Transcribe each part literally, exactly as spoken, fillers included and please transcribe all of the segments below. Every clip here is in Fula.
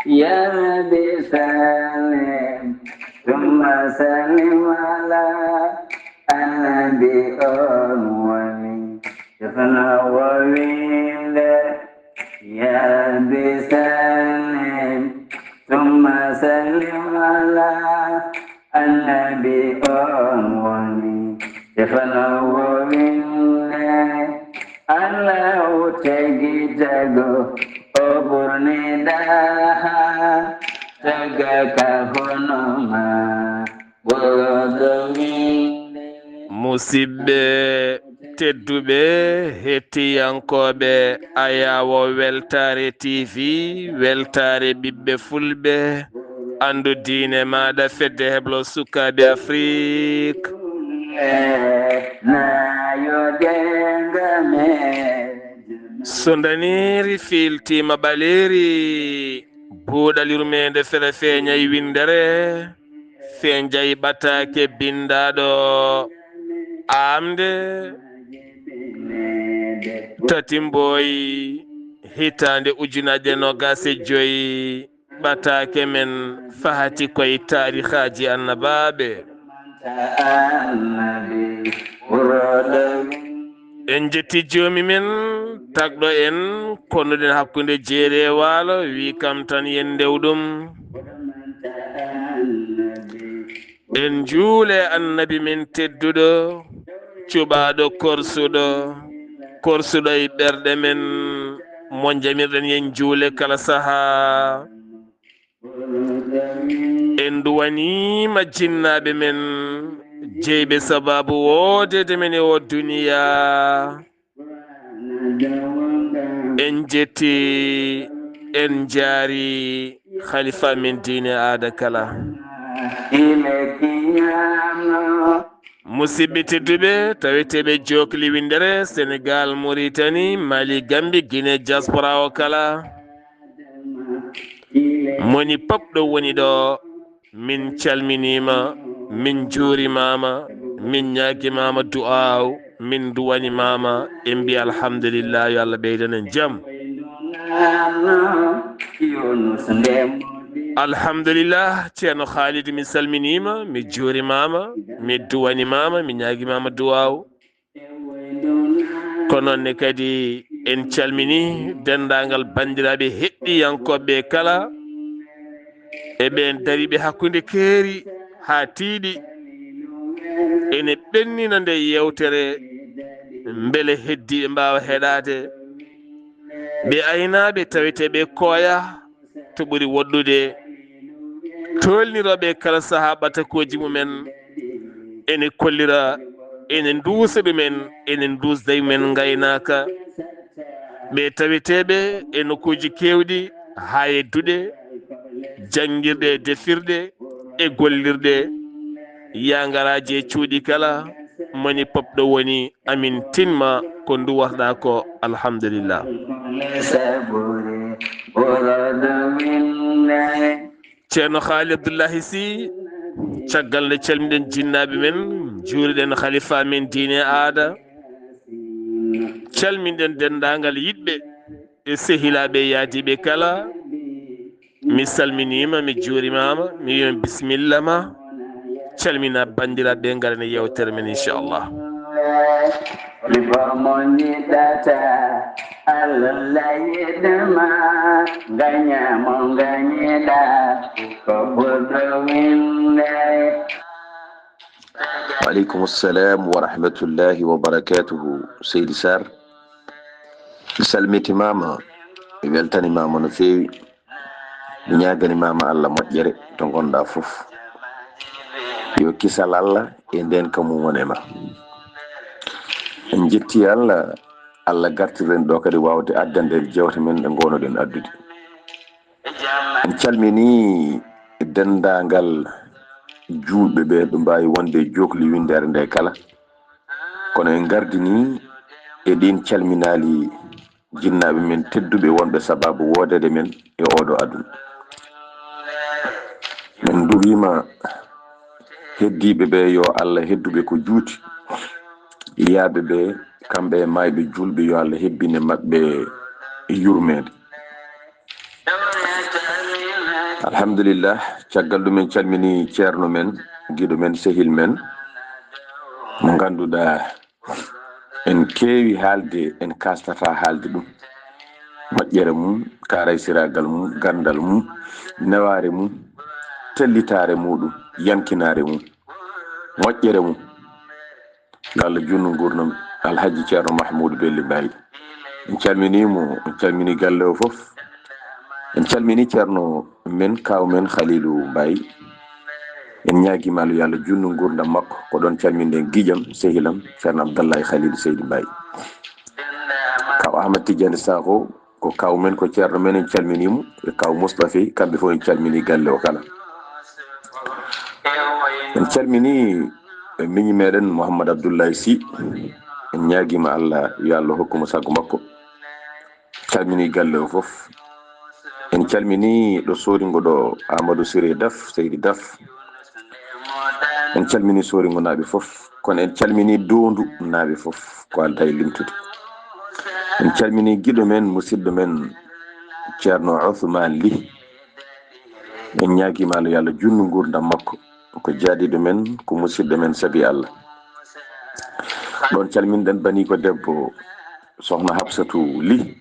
يا رب سلم ثم سلم على النبي أول. شفنا وويل. يا رب سلم ثم سلم على النبي أول. شفنا وويل. Alla o tagi tago o ɓurni daha taga ka hono ma ɓurɗo winde. Musidɓe tedduɓe, hettiyankooɓe Ayawo Weltaare T V, Weltaare ɓiɓɓe Fulɓe, anndu diine maaɗa, fedde heblo sukaaɓe Afrik. So ndaniiri fiiltiima ɓaleeri, buuɗal yurmeende fere feeñay winndere, feeñay ɓataake binndaaɗo aamde tati mboy hitaande ujunaaje noogaas e joy. Ɓataake men fahati koye taarihaaji annabaaɓe. En njetti joomi men, tagɗo en, konnuɗen hakkunde jeeri e waalo, wi kam tan yen ndew ɗum. En njuule annabi men tedduɗo, cuɓaaɗo korsuɗo, korsuɗo e ɓerɗe men, mo njamirɗen yen njuule kala sahaa. En duwaniima jinnaaɓe men, jeyɓe sabaabu woodeede men e oo duniyaa. En njetti, en njaari khalifa men diine aada kala. Musidɓe tedduɓe, taweteeɓe jookli winndere Senegaal, Muritani, Mali, Gambi, Gine, diaspora o kala. Moni pop ɗo woni ɗo, min calminiima, min njuurimaama, min ñaagimaama du'aaw, min duwanimaama, en mbi alhamdulillah, yo Allah ɓeydan en jam. Alhamdulillah, Ceerno Khalid, mi salminiima, mi juurimaama, mi duwanimaama, mi ñaagimaama duwaaw. Ko noon ne kadi en calmini denndaangal banndiraaɓe heɗɗiyankooɓe kala, e ɓeen dariiɓe hakkunde keeri haa tiiɗi. Ene ɓennina nde yeewtere, mbele heddiiɓe mbaawa heɗaade. Ɓe aynaaɓe taweteeɓe kooya to ɓuri woɗɗude, tolnirooɓe kala sahaa ɓatakooji mumen, ene kollira, ene nduusa ɗumen, ene nduusda e mumen ngaynaaka. Ɓe taweteeɓe e nokkuuji keewɗi, haa e duɗe, janngirɗe, defirɗe e gollirɗe, yaangaraaji e cuuɗi kala, moni pop ɗo woni, amin tinma ko nduwarɗaa ko, alhamdulillah. Ceerno Haali Abdullahi Sy, caggal nde calmiɗen jinnaaɓe men, njuuriɗen khalifa men diine aada, calminɗen denndaangal yiɗɓe e sehilaaɓe e yaadiiɓe kala. Mi salminiima, mi juurimaama, mi wiima bisimilla ma, calmina banndiraaɓe, ngaren e yeewtere men, inchallah. Libo mo njiɗata, Allah yiɗma, ngaña mo ngañiɗa, ko ɓurɗo winde. Waaleykum salam wa rahmatullahi wa barakatuhu, Seydi Sarr. Mi salmitimaama, mi weltanimaama no feewi. Mi ñaagani maama Allah moƴƴere to ngonɗaa fof. Yo kisal Allah e ndeenka mum won e ma. En njetti Allah, Allah gartiri en ɗo kadi waawde addande en jeewte men ɗe ngoonoɗen addude. En calmini denndaangal juulɓe ɓe, ɓe mbaawi wonde e jookli winndere nde kala. Kono en ngardini e ɗiin calminaali jinnaaɓe men tedduɓe wonɓe sabaabu woodeede men e ooɗo aduna. Min nduwiima heddiiɓe ɓe, yo Allah hedduɓe ko juuti. Yiyaaɓe ɓe, kamɓe e maayɓe juulɓe, yo Allah hebbine maɓɓe yurmeende. Alhamdulillah, caggal ɗum en calmini ceerno men, giɗo men, sehil men, mo ngannduɗaa en keewi haalde, en kaastata haalde ɗum. Moƴƴere mum, kaaraysiraagal mum, ganndal mum, newaare mum, tellitaare muɗum, yankinaare mum, moƴƴere mum. Yo Allah juutnu nguurndam Alhaji Ceerno Mahmuudu Belli Mbaay. En calminii mo, en calminii galle o fof. En calminii ceerno men, kaaw men Khaliilu Mbaay. En ñaagiima Allah yo Allah juutnu nguurndam makko. Ko ɗoon calminɗen giƴam, sehilam, ceerno Abdallahi Khaliilu Seydi Mbaay. Kaaw Ahmad Tijjani Sakho, ko kaaw men, ko ceerno men, en calminii mo, e kaaw Mustafi, kamɓe fof en calminii galle o kala. En calminii e miñi meɗen Mouhammad Abdoulaye Sy. En ñaagiima Allah, yo Allah hokku mo sago makko. Calminii galle o fof. En calminii ɗo Sooringo ɗo, Amadou Siré Daf, Seydi Daf. En calminii Sooringonaaɓe fof, kono en calminii Doondunaaɓe fof, ko aldaa e limtude. En calminii giɗo men, musidɗo men, ceerno Ousmane Ly. En ñaagiima Allah, yo Allah juutnu nguurndam makko. Ko jaadiiɗo men, ko musidɗo men sabi Allah. Ɗoon calminɗen baniiko debbo, sohna Hafsatu Ly.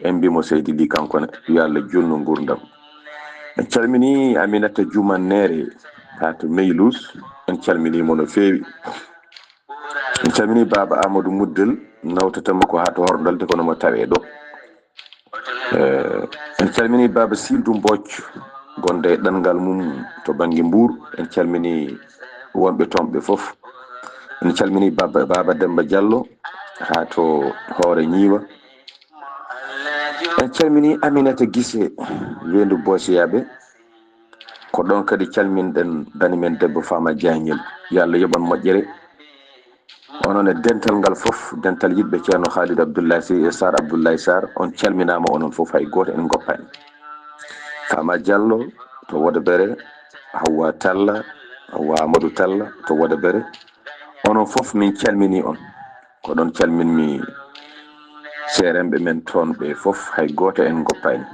En mbii mo Seydi Ly kanko ne, yo Allah juutnu nguurndam. En calminii Aminata Juman Neere, haa to Meylus. En calminii mo no feewi. En calminii Baaba Amadou Muddel, nawtata mo ko haa to Horndolde, kono mo tawee ɗo. Eh, en calminii Baaba Sildu Mbooc, gonɗo e ɗanngal mum to bannge Mbuur. En calminii wonɓe toon ɓe fof. En calminii Baaba, Baaba Demba Diallo, haa to Hoore Ñiiwa. En calminii Aminata Gise, weendu Boosiyaaɓe. Ko ɗoon kadi calminɗen bani men debbo Fama Diagnel. Yo Allah yoɓan moƴƴere. Onon e dental ngal fof, dental yiɗɓe ceerno Khalid Abdoulaye Sy e Sarr Abdoulaye Sarr, on calminaama onon fof, hay gooto en ngoppaani. Fama Diallo to Wodobere, Hawwa Talla, Hawwa Amadou Talla to Wodobere. Onon fof min calminii on. Ko ɗoon calminmi seeremɓe men toon ɓe fof, hay gooto en ngoppaani.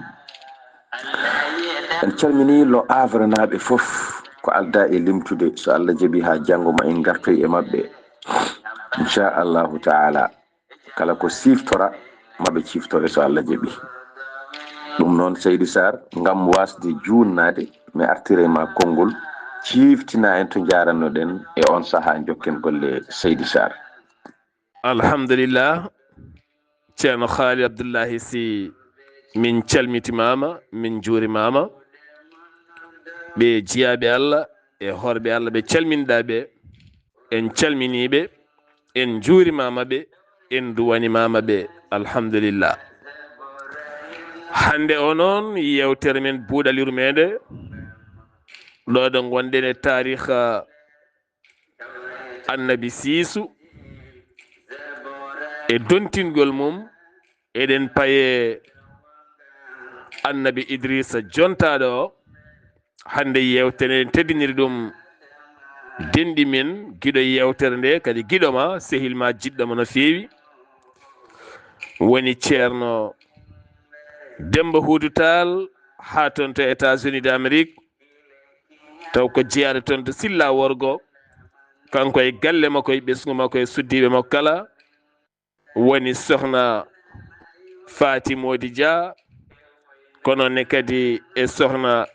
En calminii Le Havrenaaɓe fof, ko aldaa e limtude, so Allah jaɓii haa janngo ma en ngartoy e maɓɓe, inchallahu taala. Kala ko siftora, maɓe ciftore so Allah jaɓii. Ɗum noon, Seydi Sarr, ngam waasde juutnaade, mi artiray ma konngol, ciiftina en to njaarannoɗen e on sahaa, njokken golle, Seydi Sarr. Alhamdulillah, ceerno Khalid Abdoulaye Sy, min calmitimaama, min njuurimaama. Ɓe jiyaaɓe Allah e horɓe Allah ɓe calminɗaa ɓe, en calminii ɓe, en njuurimaama ɓe, en duwanimaama ɓe. Alhamdulillah. Hannde o noon, yeewtere men buuɗal yurmeende, ɗo ɗo ngonɗen e taariika Annabi Siisu, e dontingol mum, eɗen paye Annabi Idrisa jontaaɗo o. Hannde yeewtere nde teddiniri ɗum denɗi men, giɗo yeewtere nde, kadi giɗo ma, sehil ma, jiɗɗo ma no feewi, woni ceerno Demba Huudu Taal, haa toon to États-Unis d'Amérique, taw ko jeyaaɗo toon to Silla Worgo, kanko e galle makko e ɓesngu makko e suddiiɓe makko kala, woni sohna Faati Moodi Dia, kono ne kadi e sohna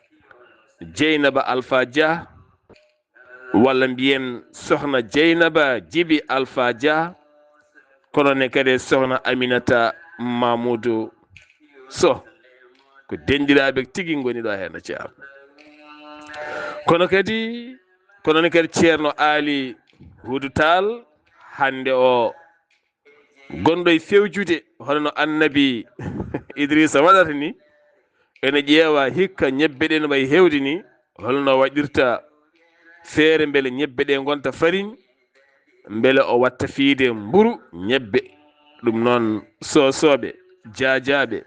Jeynaba Alfa Dia, walla mbiyen sohna Jeynaba Jibi Alfa Dia, kono ne kadi e sohna Aminata Mamudu Soh. Ko denɗiraaɓe tigi ngoni ɗo heen, ceerno. Kono kadi, kono ne kadi ceerno Aali Huudu Taal, hannde o gonɗo e fewjude, hono no Annabi Idrisa waɗata ni, ene ƴeewa hikka ñebbe ɗe no wayi heewde ni, holno waɗirta feere mbele ñebbe ɗe ngonta fariñ, mbele o watta fiide mburu ñebbe. Ɗum noon, soosooɓe, jaajaaɓe,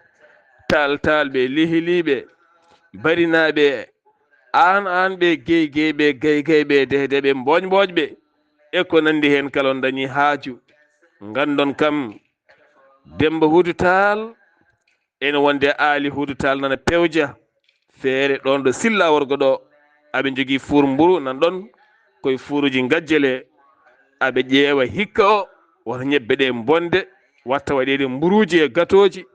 taaltaalɓe, lihiliiɓe, barinaaɓe, aan aan ɓe, geygeyɓe, geygeyɓe, dehdeɓe, mboƴmboƴɓe, e ko nanndi heen kala, on dañi haaju. Nganndon kam, Demmba Huudu Taal, ene wonde Aali Huudu Taal nana pewja. feere ɗon ɗo Silla worgo ɗo, aɓe njogii fuur mburu nan ɗon, koye fuuruuji ngajjele, aɓe ƴeewa hikka o, wota ñebbe ɗe mbonde, watta waɗeede mburuuji e gatooji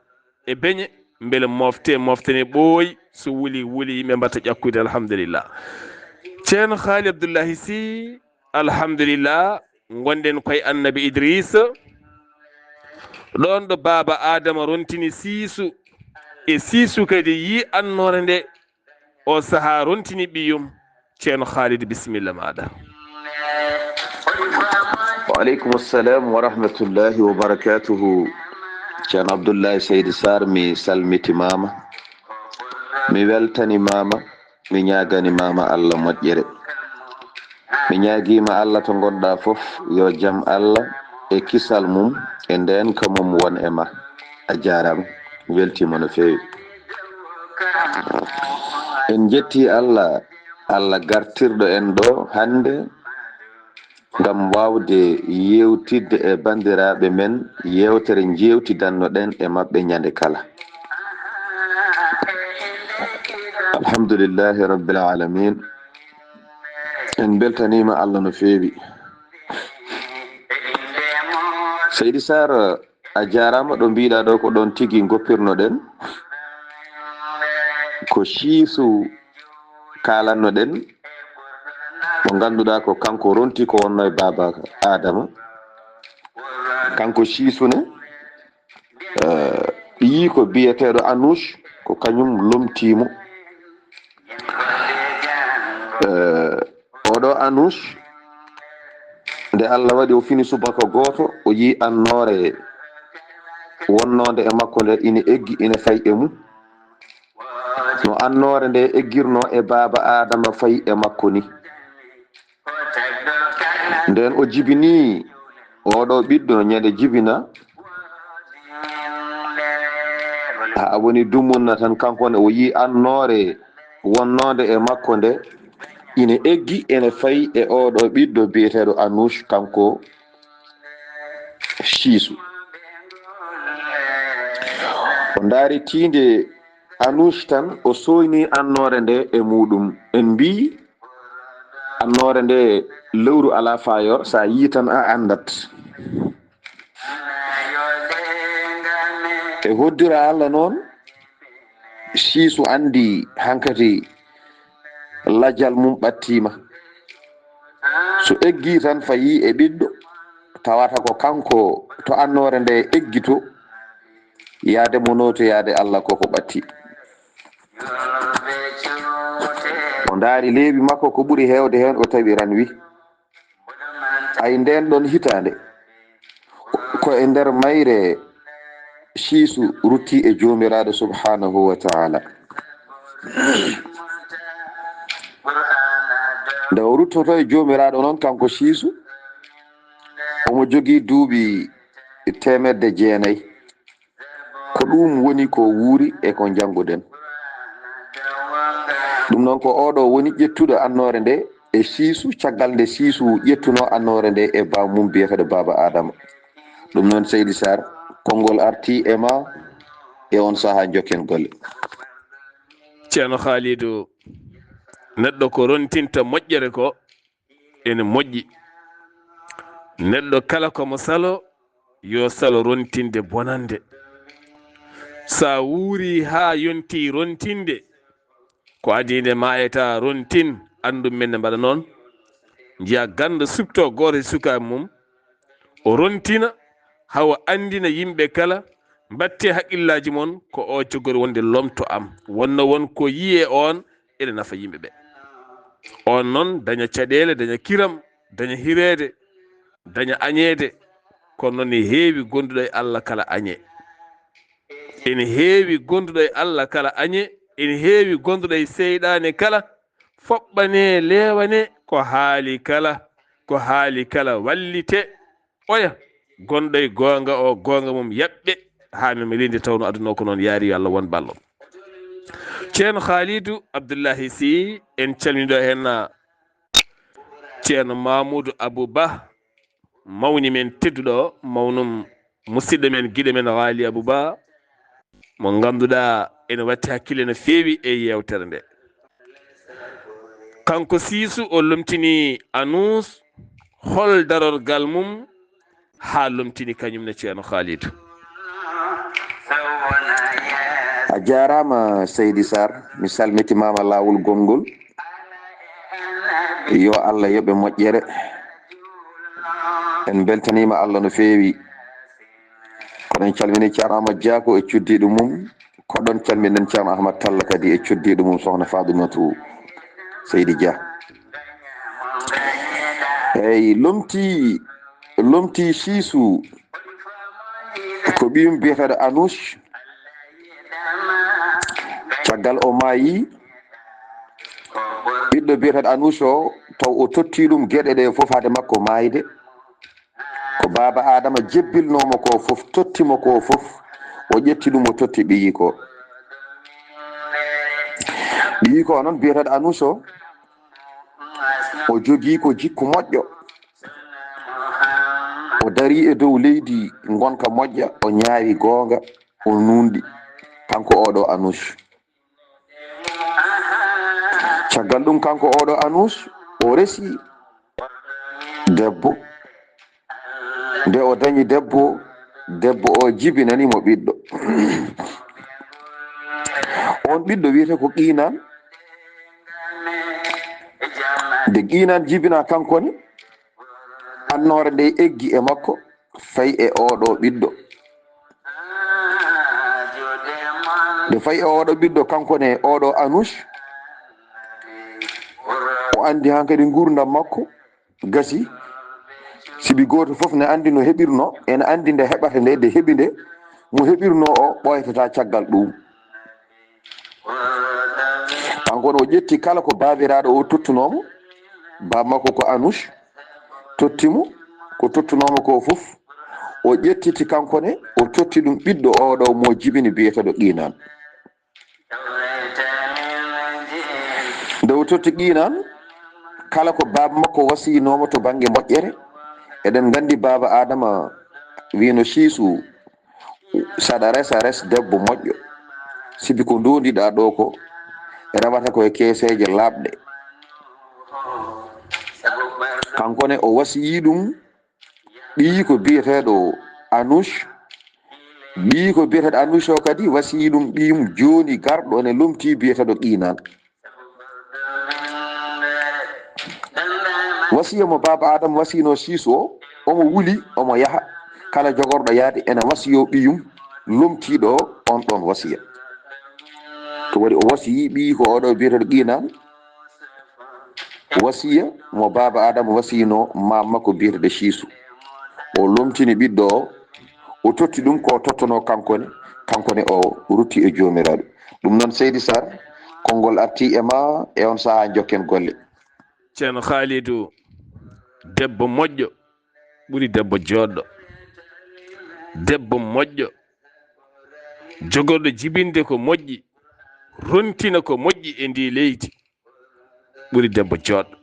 e beñe, mbele mofte, mofte ne ɓooyi, so wuli, wuli, yimɓe mbatta ƴakkude, alhamdulillah. Ceerno Haali Abdullahi Sih, alhamdulillah, ngonɗen koye Annabi Idrisa, ɗon ɗo baaba Adama rontini Siisu, e Siisu kadi yii annoore nde, o sahaa rontini ɓiyum. Ceerno Khalid, bisimilla maaɗa. Wa aleykum assalam wa rahmatullahi wa barakatuhu. Ceerno Abdullahi Seydi Sarr, mi salmitimaama, mi weltanimaama, mi ñaagani maama Allah moƴƴere. Mi ñaagiima Allah to ngonɗa fof, yo jam Allah e kisal mum e ndeenka mum won e ma. A jaaraama, mi weltiima no feewi. En njetti Allah, Allah gartirɗo en ɗo hannde ngam waawde yeewtidde e banndiraaɓe men yeewtere njeewtidannoɗen e maɓɓe ñande kala. Alhamdulillahi Rabbil Alamin. En mbeltaniima Allah no feewi. Seydi Sarr, a jaaraama, ɗo mbiɗa ɗo ko ɗon tigi ngoppirnoɗen. Ko Siisu kaalannoɗen, mo ngannduɗaa ko kanko ronti ko wonno e baaba Adama. Kanko Siisu ne, eh, yii ko biyeteeɗo Anush, ko kañum lomtii mo. Eh, oɗo Anush, nde Allah waɗi o fini subaka gooto, o yii annoore wonnoonde e makko nde ina eggi, ina fayi e mum. No annoore nde eggirno e baaba Adama fayi e makko ni. Nden o jibini oɗo ɓiɗɗo ñande jibina, haa woni dumunna tan, kanko ne o yii annoore wonnoonde e makko nde ina eggi, ene fayi e oɗo ɓiɗɗo biyeteeɗo Anush, kanko Siisu. O ndaari tiinde Anush tan, o sooyni annoore nde e muɗum. En mbii, annoore nde lewru alaa faayor, so a yii tan a anndat. E hoddira Allah noon, Siisu anndi hankadi lajal mum ɓattiima. So eggi tan fayi e ɓiɗɗo, tawata ko kanko to annoore nde eggi to, yaade mo nootoyaade Allah koko ɓatti. O ndaari leeɓi makko ko ɓuri heewde heen, o tawi ranwi. Ay, ndeen ɗon hitaande, ko e nder mayre Siisu rutti e Joomiraaɗo subhaanahu wa taala. Nde o ruttoto e Joomiraaɗo noon, kanko Siisu, omo jogii duuɓi teemedde jeenayi. Ko ɗum woni ko wuuri e ko njannguɗen. Ɗum noon ko oɗo woni ƴettuɗo annoore nde e Siisu, caggal nde Siisu ƴettuno annoore nde e baaw mum biyeteeɗo Baaba Adama. Ɗum noon, Seydi Sarr, konngol arti e ma e on sahaa, njokken golle. Ceerno Khalidou, neɗɗo ko rontinta moƴƴere ko, ene moƴƴi. Neɗɗo kala ko mo salo, yo salo rontinde bonannde. So a wuuri haa yonti rontinde, ko adii nde maayata, rontin, anndu men ne mbaɗa noon. Njiya ganndo suɓto gooto e sukaaɓe mum, o rontina, hawa anndina yimɓe kala, mbatte haqqillaaji mon, ko o jogori wonde lomto am. Wonno won ko yiyee on, ene nafa yimɓe ɓe. On noon daña caɗeele, daña kiram, daña hireede, daña añeede. Kono noon ne heewi gonduɗo e Allah kala añe. Ene heewi gonduɗo e Allah kala añe, ene heewi gonduɗo e seyɗaane kala. Foɓɓane, leewane, ko haali kala, ko haali kala wallite. Oya, gonɗo e goonga o, goonga mum yaɓɓe, haa mi melii nde tawnoo aduna o ko noon yaari, yo Allah won ballo. Ceerno Khalidou Abdoulahi Sy, en calminiiɗo heen, ah, Ceerno Mamoudou Abou Ba, mawni men tedduɗo, mawnum musidɗo men, giɗo men, Waali Abou Ba, mo ngannduɗaa ene watti hakkille no feewi e yeewtere nde. Kanko Siisu o lomtini Anuus hol darorgal mum haa lomtini kañum ne Ceerno Haalidu. A jaaraama Seydi Sarr, mi salmitimaama laawol gomngol. Yo Allah yoɓe moƴƴere. En mbeltaniima Allah no feewi. Kono en calmini Ceerno Amadou Dia ko e cuddiiɗo mum. Ko ɗoon calminen Ceerno Ahmad Talla kadi e cuddiiɗo mum Sohna Faatumatu Seydi Dia. Eyi, lomtii, lomtii Siisu ko ɓiyum biyeteeɗo Anuus. Caggal o maayi, ɓiɗɗo biyeteeɗo Anuus o, taw o tottii ɗum geɗe ɗe fof hade makko maayde. Ko baaba Aadama jebbilnoo mo ko fof, totti mo ko fof, o ƴetti ɗum, o totti ɓiyiiko. Ɓiyiiko o noon biyeteeɗo Anuus o, o jogii ko jikku moƴƴo. O darii e dow leydi ngonka moƴƴa, o ñaawi goonga, o nuunɗi, kanko oɗo Anuus. Caggal ɗum, kanko oɗo Anuus, o resi debbo. Nde o dañi debbo, debbo o jibinani mo ɓiɗɗo. On ɓiɗɗo wiyete ko Qiinaan. Nde Qiinaan jibinaa kanko ne, annoore nde eggi e makko, fayi e oɗo ɓiɗɗo. Nde fayi e oɗo ɓiɗɗo, kanko ne oɗo Anuus, o anndi hankadi nguurndam makko gasi. Sibi gooto fof ne anndi no heɓirnoo, ene anndi nde heɓata nde, nde heɓi nde, mo heɓirnoo o ɓooytataa caggal ɗum. Kanko ne o ƴetti kala ko baabiraaɗo o tottunoo mo, baaba makko ko Anuus, totti mo ko tottunoo mo ko fof, o ƴettiti kanko ne, o totti ɗum ɓiɗɗo oɗo mo jibini biyeteeɗo Qiinaan. Nde o totti Qiinaan, kala ko baaba makko wasiyinoo mo to bannge moƴƴere, eɗen nganndi baaba Aadama wiino Siisu, saɗa resa, res debbo moƴƴo, sibi ko ndoondiɗaa ɗo ko rewata ko e keeseeje laaɓɗe. Kanko ne o wasiyii ɗum ɓiyiiko biyeteeɗo Anuus. Ɓiyiiko biyeteeɗo Anuus o kadi wasiyii ɗum ɓiyum jooni garɗo ne lomtii biyeteeɗo Qiinaan. Wasiya mo baaba Aadama wasiyinoo Siisu o, omo wuli, omo yaha. Kala jogorɗo yahde ene wasiyoo ɓiyum lomtiiɗo o on ɗon wasiya. Ko waɗi o wasiyii ɓiyiiko oɗo biyeteeɗo Qiinaan, wasiya mo baaba Aadama wasiyinoo maam makko biyeteeɗo Siisu. O lomtini ɓiɗɗo o, o totti ɗum ko tottunoo kanko ne, kanko ne o rutti e Joomiraaɗo. Ɗum noon, Seydi Sarr, konngol artii e ma e on sahaa, njokken golle. Ceerno Haalidu, debbo moƴƴo ɓuri debbo jooɗɗo. Debbo moƴƴo, jogorɗo jibinde ko moƴƴi, rontina ko moƴƴi e ndi leydi, ɓuri debbo jooɗɗo.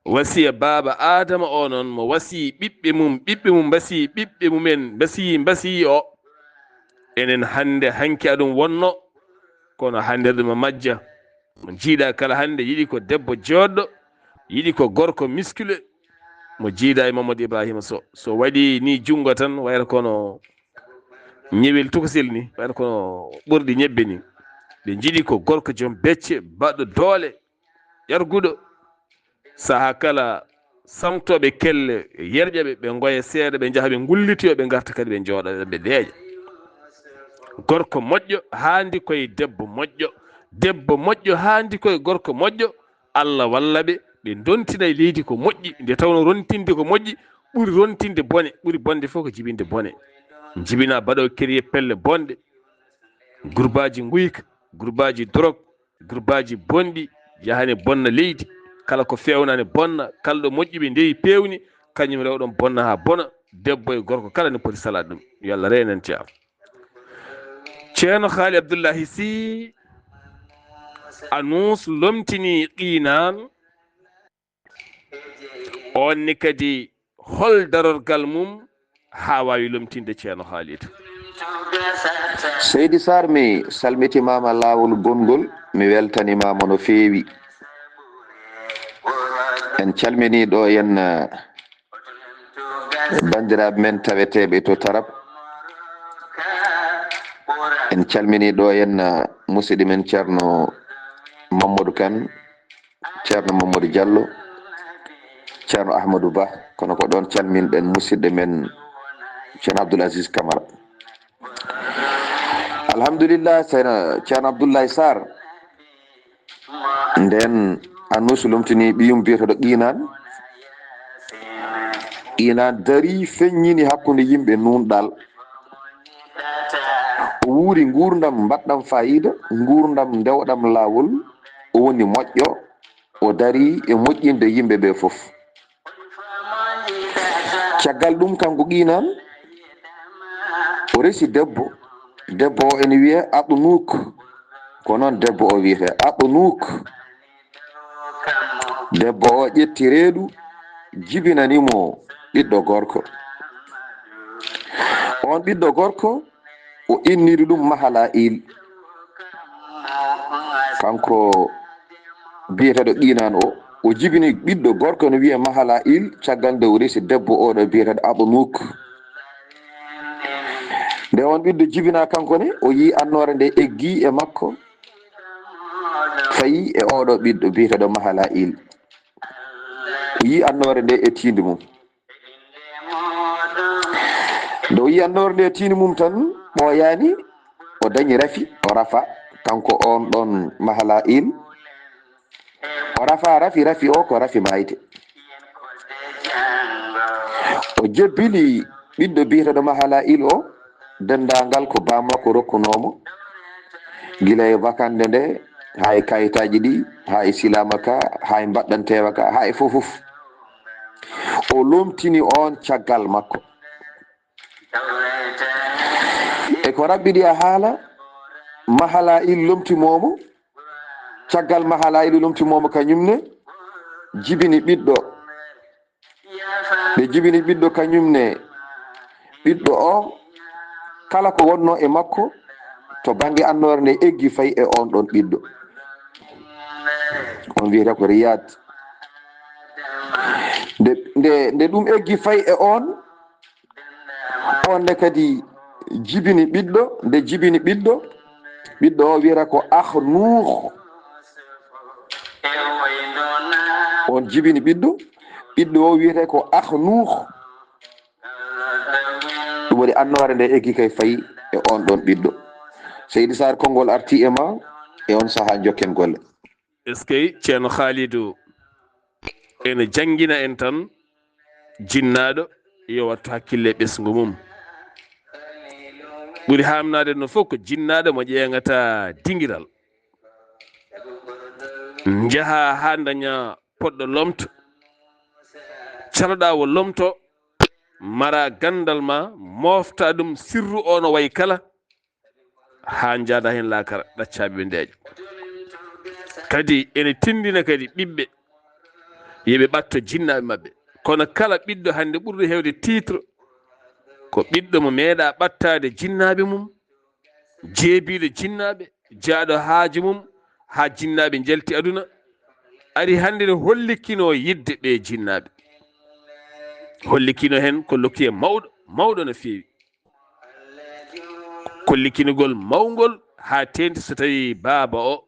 Wasiya baaba Aadama o noon, mo wasiyii ɓiɓɓe mum, ɓiɓɓe mum mbasiyii ɓiɓɓe mumen, mbasiyii, mbasiyii o. Enen hannde, hanki aɗum wonno, kono hannde ɗum e majja. Mo jiiɗa kala hannde yiɗi ko debbo jooɗɗo, yiɗi ko gorko miskule. Mo jiiɗa e Mamadou Ibrahima Sow. So waɗi ni junngo tan, wayata kono ñewel tokosel ni, wayata kono ɓorɗi ñebbe ni. Ɓe njiɗi ko gorko joom becce, baɗɗo doole, ƴarguɗo. Sahaa kala, samtooɓe kelle, yerƴa ɓe, ɓe ngoya seeɗa, ɓe njaha ɓe ngullitoya, ɓe ngarta kadi ɓe njooɗa, ɓe deeƴa. Gorko moƴƴo haandi koye debbo moƴƴo, debbo moƴƴo haandi koye gorko moƴƴo. Allah walla ɓe, ɓe ndontina e leydi ko moƴƴi, nde tawno rontinde ko moƴƴi ɓuri rontinde bone, ɓuri bonde fof ko jibinde bone. Jibina baɗo keriye pelle bonɗe, gurbaaji nguyka, gurbaaji dorog, gurbaaji bonɗi, yaha ne bonna leydi. Kala ko feewna ne bonna, kala ɗo moƴƴuɓe ndewi peewni, kañum rewɗon bonna haa bona. Debbo e gorko kala ne poti salaade ɗum. Yo Allah reen en, ceerno. Ceerno Haali Abdullahi Sih, Anuus lomtini Qiinaan. On ne kadi, hol darorgal mum haa waawi lomtinde Ceerno Haalidu? Seydi Sarr, mi salmitimaama laawol bonngol, mi weltanimaama no feewi. En calminii ɗo en, eh, banndiraaɓe men taweteeɓe to Tarab. En calminii ɗo en, eh, musidɗo men Ceerno Mamadou Kane, Ceerno Mamadou Diallo, Ceerno Ahmadou Ba, kono ko ɗoon calminɗen musidɗo men Ceerno Abdoul Aziz Camara. Alhamdulillah, Ceerno, Ceerno Abdoulaye Sarr. Ndeen Anus lomtini ɓiyum biyeteeɗo Qiinaan. Qiinaan darii, feññini hakkunde yimɓe nuunɗal. O wuuri nguurndam mbaɗɗam faayiida, nguurndam ndewɗam laawol. O woni moƴƴo, o darii e moƴƴinde yimɓe ɓe fof. Caggal ɗum, kanko Qiinaan, o resi debbo. Debbo o ene wiyee Aɓnuuk. Ko noon debbo o wiyetee, Aɓnuuk. Debbo o ƴetti reedu, jibinani mo ɓiɗɗo gorko. Oon ɓiɗɗo gorko, o inniri ɗum Mahala'il. Kanko biyeteeɗo Qiinaan o, o jibini ɓiɗɗo gorko no wiyee Mahala'il, caggal nde o resi debbo oɗo biyeteeɗo Aɓnuuk. Nde oon ɓiɗɗo jibinaa kanko ne, o yii annoore nde eggii e makko, fayi e oɗo ɓiɗɗo biyeteeɗo Mahala'il. O yii annoore nde e tiinde mum. Nde o yii annoore nde tiinde mum tan, ɓooyaani, o dañi rafi, o rafa, kanko oon ɗoon Mahala'il. O rafa rafi, rafi o ko rafi maayde. O jobbini ɓiɗɗo biyeteeɗo Mahala'il o, denndaangal ko baammakko rokkunoo mo, gila e bakannde nde, haa e kayitaaji ɗi, haa e silaama ka, haa e mbaɗɗanteewa ka, haa e fof fof. O lomtini oon caggal makko. E ko raɓɓiɗi e haala, Mahala'il lomtimoo mo, caggal Mahala'il lomtimoo mo kañum ne, jibini ɓiɗɗo. Ɓe jibini ɓiɗɗo kañum ne, ɓiɗɗo o, kala ko wonnoo e makko, to bannge annoore nde eggi fayi e oon ɗoon ɓiɗɗo. On wiyata ko Riyad. Nde, nde, nde ɗum eggi fayi e oon, oon ne kadi jibini ɓiɗɗo, nde jibini ɓiɗɗo, ɓiɗɗo o wiyata ko Akhnuukh. On jibini ɓiɗɗo, ɓiɗɗo o wiyata ko Akhnuukh. Ɗum woni annoore nde eggi kay fayi e oon ɗoon ɓiɗɗo. Seydi Sarr, konngol arti e ma, e on sahaa njokken golle. Eskey, Ceerno Khalidou ene janngina en tan, jinnaaɗo yo wattu hakkille e ɓesngu mum. Ɓuri haamnaade no fof ko jinnaaɗo mo ƴeeŋata dingiral. Njaha haa ndaña poɗɗo lomto, caloɗaa wo lomto, mara ganndal ma, moofta ɗum sirru o no wayi kala, haa njaada heen laakara, ɗaccaaɓe ɓe ndeeƴa. Kadi ene tinndina kadi ɓiɓɓe, yo ɓe ɓatto jinnaaɓe maɓɓe. Kono kala ɓiɗɗo hannde ɓurɗo heewde titre, ko ɓiɗɗo mo meeɗaa ɓattaade jinnaaɓe mum, jeebiiɗo jinnaaɓe, jaaɗo haaju mum haa jinnaaɓe njalti aduna, ari hannde no hollikinoo yiɗde ɓee jinnaaɓe. Hollikinoo heen ko lokkiyee mawɗo, mawɗo no feewi. Kollikinugol mawngol haa teeŋti so tawii baaba o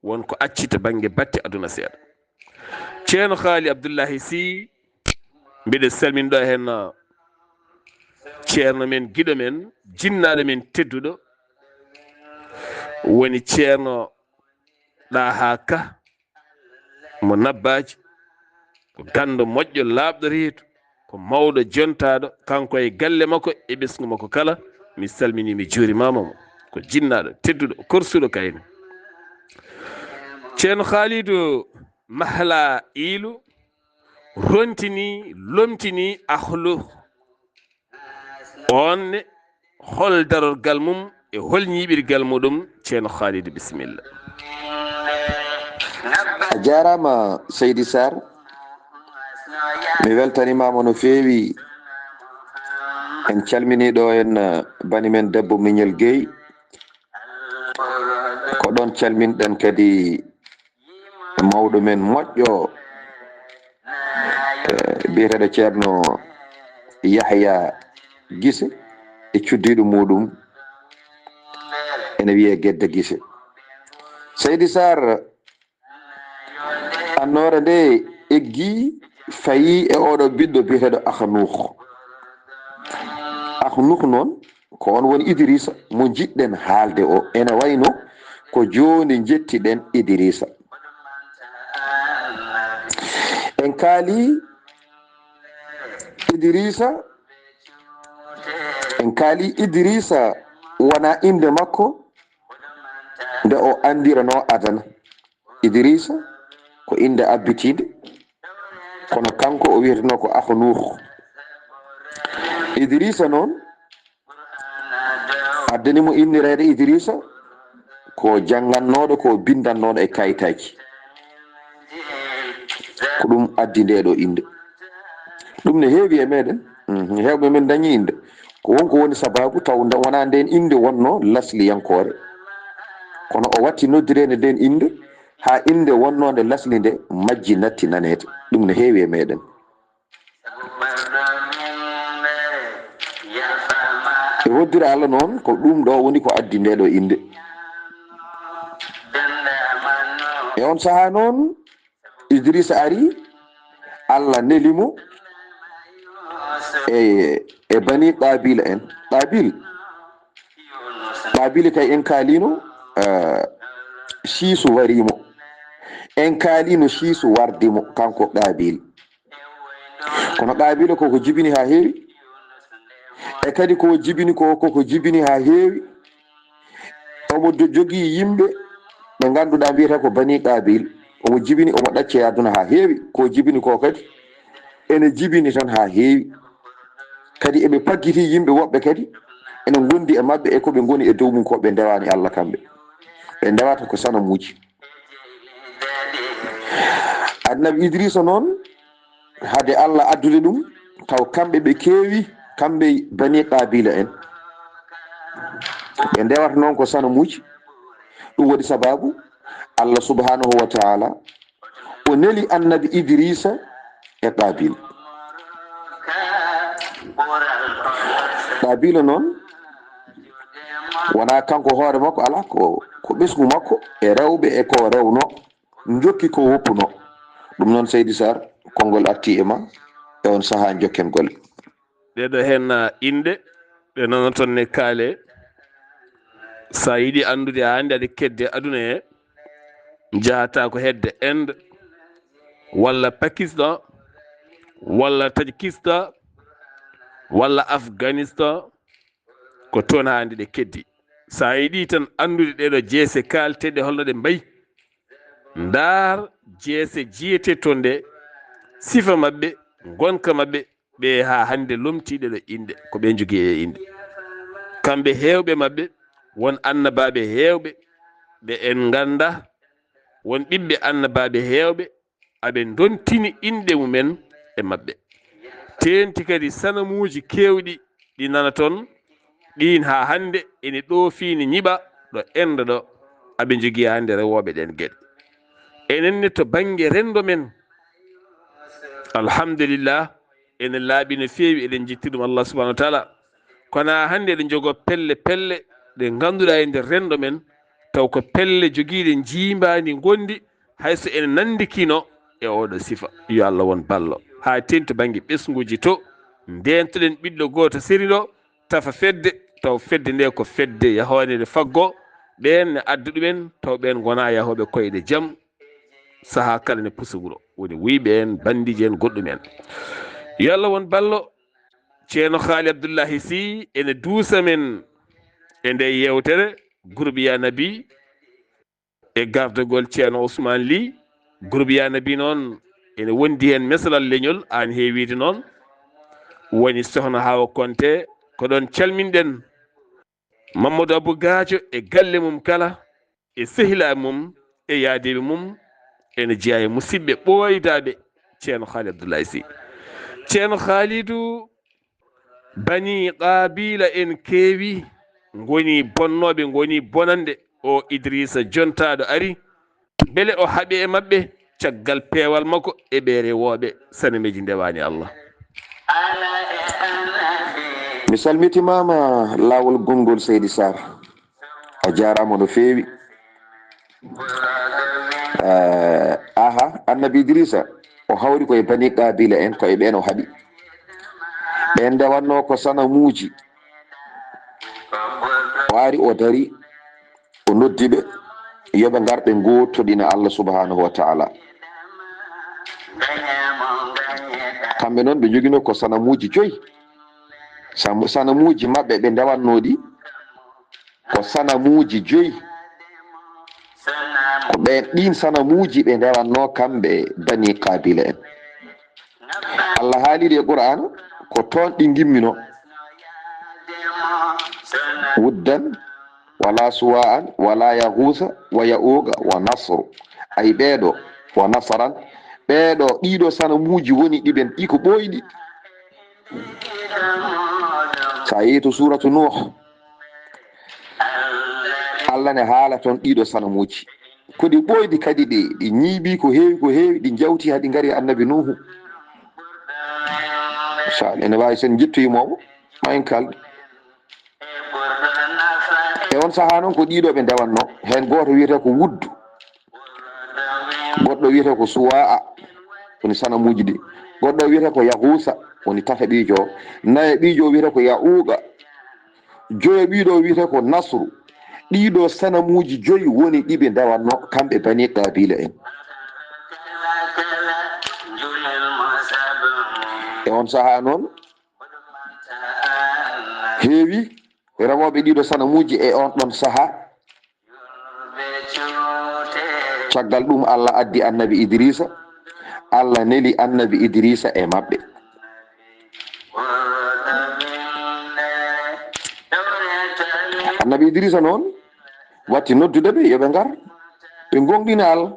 won ko acci to bannge batte aduna seeɗa. Ceerno Haali Abdullahi Sih, mbiɗa salmina ɗo heen, uh, ceerno men, giɗo men, jinnaaɗo men tedduɗo, woni Ceerno Ɗaha Ka mo Nabbaaji, ko ganndo moƴƴo, laaɓɗo reedu, ko mawɗo jontaaɗo, kanko e galle makko e ɓesngu makko kala. Mi salminii, mi juurimaama mo, ko jinnaaɗo tedduɗo, korsuɗo kayne. Ceerno Haalidu Mahalailu rontini, lomtini ahlu. On ne, hol darorgal mum e hol ñiiɓirgal muɗum? Ceerno Haalidu, bisimilla. A jaaraama, Seydi Sarr. Mi weltanimaama no feewi. En calminii ɗo en, eh, bani men debbo Miñel Guèye. Calminɗen kadi mawɗo men moƴƴo, eh, biyeteeɗo Ceerno Yahya Gise e cuddiiɗo muɗum ene wiyee Gedda Gise. Seydi Sarr, annoore nde eggi fayi e oɗo ɓiɗɗo biyeteeɗo Akhnouch. Akhnouch noon, ko on woni Idrissa mo njiɗɗen haalde o. Ene wayno ko jooni njettiɗen Idrissa. En kaali Idrissa, en kaali Idrissa wona innde makko nde o anndiranoo adana. Idrissa ko innde abbitiinde, kono kanko o wiyetenoo ko Akhnouch. Idrissa noon, addani mo innireede Idrissa, ko janngannooɗo, ko binndannooɗo e kayitaaji. Ko ɗum addi ndee ɗoo innde. Ɗum ne heewi e meɗen. Mhm. Heewɓe men dañi innde. Ko won ko woni sabaabu taw nda-, wonaa ndeen innde wonnoo lasliyankoore. Kono o watti noddireede ndeen innde, haa innde wonnoonde lasli nde majji natti naneede. Ɗum ne heewi e meɗen. E hoddira Allah noon, ko ɗum ɗo woni ko addi nde ɗo innde. E on sahaa noon, Idrissa ari, Allah neli mo e, e bani Qabila en. Qabil, Qabil kay en kaalino, eh, siisu wari mo. En kaalino siisu wardi mo, kanko Qabil. Kono Qaabila koko jibini haa heewi. E kadi ko jibini ko, koko jibini haa heewi. Omo do-, jogii yimɓe ɓe ngannduɗaa mbiyata ko Bani Qaabil. Omo jibini, omo ɗacce e aduna haa heewi. Ko jibini ko kadi ene jibini tan haa heewi. Kadi eɓe paggiti yimɓe woɓɓe kadi ene ngondi e maɓɓe e ko ɓe ngoni e dow mum ko ɓe ndewaani Allah kamɓe. Ɓe ndewata ko sanamuuji. Annabi Idrisa noon, hade Allah addude ɗum, taw kamɓe ɓe keewi, kamɓe Bani Qaabila en. Ɓe ndewata noon ko sanamuuji. Ɗum waɗi sababu Allah subhanahu wa ta'ala o neli annabi Idrisa e Qaabila. Qaabila noon, wonaa kanko hoore makko, alaa, ko, ko ɓesngu makko e rewɓe e ko rewno, njokki ko woppuno. Ɗum noon, Seydi Sarr, konngol arti e ma, e on sahaa njokken golle. Ɗeɗo heen, ah, innde, ɗe nanaton ne kaale. So a yiɗi anndude haa hannde aɗa kedde aduna he, njahata ko hedde Inde, walla Pakistan, walla Tajikistan, walla Afghanistan, ko toon haa hannde ɗe keddi. So a yiɗi tan anndude ɗeɗo jeese kaalteɗe holno ɗe mbayi, ndaar jeese jiyete toon ɗe, sifa maɓɓe, ngonka maɓɓe, ɓe haa hannde lomtii ɗeɗo inɗe, ko ɓe njogii e inɗe. Kamɓe heewɓe maɓɓe, won annabaaɓe heewɓe ɓe en nganndaa, won ɓiɓɓe annabaaɓe heewɓe aɓe ndontini inɗe mumen e maɓɓe. Teenti kadi sanamuuji keewɗi ɗi nanaton, ɗiin haa hannde ene ɗoofii ne nyiɓa ɗo Inde ɗo, aɓe njogii hannde rewooɓe ɗeen geɗe. Enen ne to bannge renndo men, alhamdulillah, ene laaɓi no feewi, eɗen njetti ɗum Allah subhanahu wa taala. Kono haa hannde eɗen njogoo pelle pelle ɗe ngannduɗaa e nder renndo men, taw ko pelle jogiiɗe njiimbaandi ngondi, hay so ene nanndikino e oɗo sifa. Yo Allah won ballo. Haa teenti to bannge ɓesnguuji to, ndeentoɗen ɓiɗɗo gooto seri ɗo, tafa fedde, taw fedde nde ko fedde yahoonde nde faggo, ɓeen ne adda ɗumen, taw ɓeen ngonaa yahooɓe koyɗe jam, sahaa kala ne pusa wuro. Woni wuyɓe en, banndiiji en, goɗɗum en. Yo Allah won ballo. Ceerno Haali Abdullahi Sy ene duusa men e nde yeewtere, Groupe Ya Nabi, e gardagol Ceerno Ousmane Ly. Groupe Ya Nabi noon ene wondi heen mesalal leñol, aan heewiide noon. Woni Sohna Hawa Konte, ko ɗoon calminɗen Mamadou Abou Gadio e galle mum kala, e sehilaaɓe mum, e yaadiiɓe mum, ene jeyaa e musidɓe ɓooydaaɓe Ceerno Haali Abdullahi Sy. Ceerno Haalidu, Bani Qaabila en keewi, ngoni bonnooɓe, ngoni bonannde. o Idrisa jontaaɗo ari, mbele o haɓe e maɓɓe caggal peewal makko e ɓe rewooɓe sanameeji ndewaani Allah. Mi salmitimaama laawol gonngol, Seydi Sarr. A jaaraama no feewi. Eh, aha, Annabi Idrisa, o hawri ko e Bani Qabila en, ko e ɓeen o haɓi. Ɓeen ndewannoo ko sanamuuji. O ari, o dari, o noddi ɓe, yo ɓe ngar ɓe ngootoɗina Allah subhanahu wa ta'ala. Kamɓe noon ɓe njoginoo ko sanamuuji joyi. Sam-, sanamuuji maɓɓe ɓe ndewannoo ɗi, ko sanamuuji joyi. Ko ɓeen, ɗiin sanamuuji ɓe ndewannoo kamɓe Bani Qabila en. Allah haaliɗi e Qur'aana, ko toon ɗi ngimminoo. Wuddan, wala Suwa'an, wala Yahuusa, wa Ya'uuqa, wa Nasru. Ay ɓeeɗo, wa Nasaran. Ɓeeɗo, ɗiɗo sanamuuji woni ɗi ɓen, ɗi ko ɓooyɗi. So a yehii to suuratu Nuuh, Allah ne haala toon ɗiɗo sanamuuji. Ko ɗi ɓooyɗi kadi ɗi, ɗi ñiiɓi ko heewi, ko heewi, ɗi njawti haa ɗi ngari e Annabi Nuuhu. Misal, ene waawi so en njettoyii mo, ma en kaaldu. E on sahaa noon ko ɗiɗo ɓe ndewannoo. Heen gooto wiyetee ko Wuddu. Goɗɗo wiyetee ko Suwa'a, woni sanamuuji ɗi. Goɗɗo wiyetee ko Yahuusa, woni tataɓiijo o. Nayaɓiijo o wiyetee ko Ya'uuqa. Joyaɓiiɗo o wiyetee ko Nasru. Ɗiɗo sanamuuji joyi woni ɗi ɓe ndewannoo, kamɓe Bani Qabila en. E on sahaa noon, heewi rewooɓe ɗiɗo sanamuuji e on ɗon sahaa. Caggal ɗum, Allah addi Annabi Idrisa. Allah neli Annabi Idrisa e maɓɓe. Annabi Idrisa noon watti noddude ɓe, yo ɓe ngar, ɓe ngoongɗina Allah.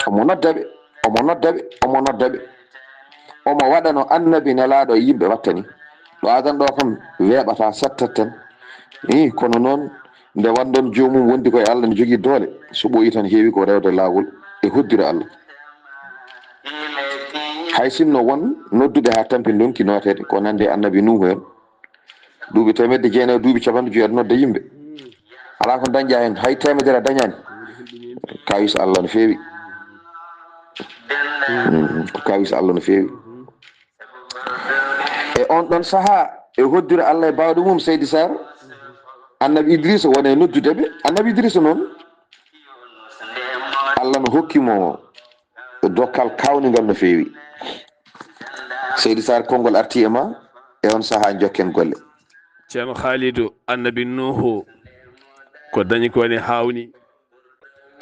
Omo nodda ɓe, omo nodda ɓe, omo nodda ɓe. Omo waɗa no Annabi nelaaɗo e yimɓe wattani. Ɗo adan ɗo kam weeɓata, settat tan. Ih, kono noon, nde wanndon joomum wondi ko e Allah, ne jogii doole, so ɓooyi tan heewi ko rewde laawol e hoddira Allah. Hay sinno won nodduɓe haa tampi ndonki nooteede, ko nande Annabi Nuuhu en, duuɓi teemedde jeenayi, duuɓi capanɗe joyi aɗa nodda yimɓe. Alaa ko dañƴa heen, hay teemedere a dañaani. Kawis Allah no feewi. Mm, ko kawis Allah no feewi. E on ɗon sahaa, e hoddira Allah e baawɗo mum, Seydi Sarr, Annabi Idrisa woni e noddude ɓe. Annabi Idrisa noon, Allah no hokki mo dokkal kawningal no feewi. Seydi Sarr, konngol arti e ma, e on sahaa njokken golle. Ceerno Haalidu, Annabi Nuuhu, ko dañi ko ne haawni.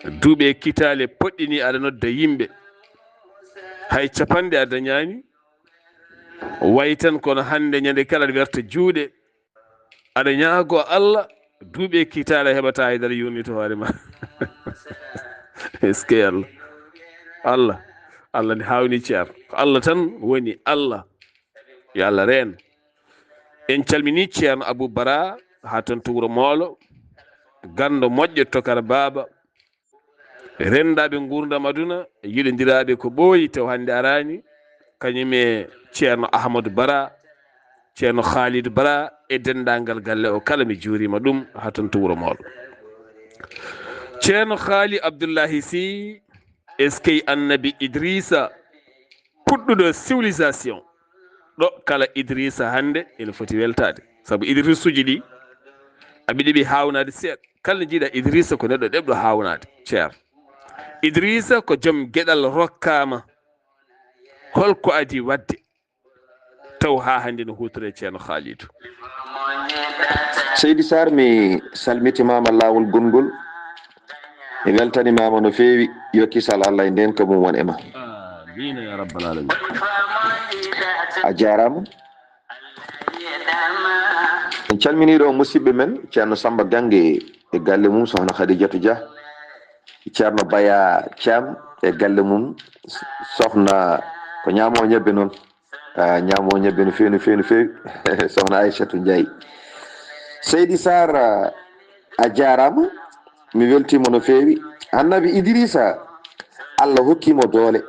Duuɓi e kitaale poɗɗini aɗa nodda yimɓe. Hay capanɗe a dañaani. Wayi tan kono hannde ñande kala aɗa werta juuɗe. Aɗa ñaagoo Allah, duuɓi e kitaale a heɓataa hay dara yurnito hoore ma. Est-ce que Allah? Allah, Allah ne haawni ceer. Ko Allah tan woni Allah. Yo Allah reen. En calminii Ceerno Abuu Bara haa toon to Wuro Moolo. Ganndo moƴƴo, tokara baaba. Renndaaɓe nguurndam aduna, yiɗondiraaɓe ko ɓooyi, taw hannde araani. Kañum e Ceerno Ahmadu Bara, Ceerno Haalidu Bara e denndaangal galle o kala, mi juuriima ɗum haa toon to Wuro Moolo. Ceerno Haali Abdullahi Sy, eskey Annabi Idrisa, puɗɗuɗo civilisation. Ɗo kala Idrisa hannde ene foti weltaade. Sabu Idrisuuji ɗi, aɓe ɗiɓi haawnaade seeɗa. Kala njiiɗa Idrisa ko neɗɗo ɗeɓɗo haawnaade. Ceer. Idrisa ko joom geɗal rokkaama. Holko adii waɗde? Taw haa hannde no huutoree Ceerno Haalidu. Seydi Sarr, mi salmitimaama laawol gonngol. Mi weltanimaama no feewi. Yo kisal Allah e ndeenka mum won e ma. Amiin ya rabbal aalamiin. A jaaraama. En calminii ɗo musidɓe men, Ceerno Samba Gange e galle mum, Sohna Khadijatu Dia, Ceerno Baya Thiam e galle mum, Sohna ko ñaamo ñebbe noon. Ah, ñaamo ñebbe no feewi, no feewi, no feewi. Sohna Aysatu Njaay. Seydi Sar, a jaaraama. Mi weltiima no feewi. Annabi Idrisa, Allah hokki mo doole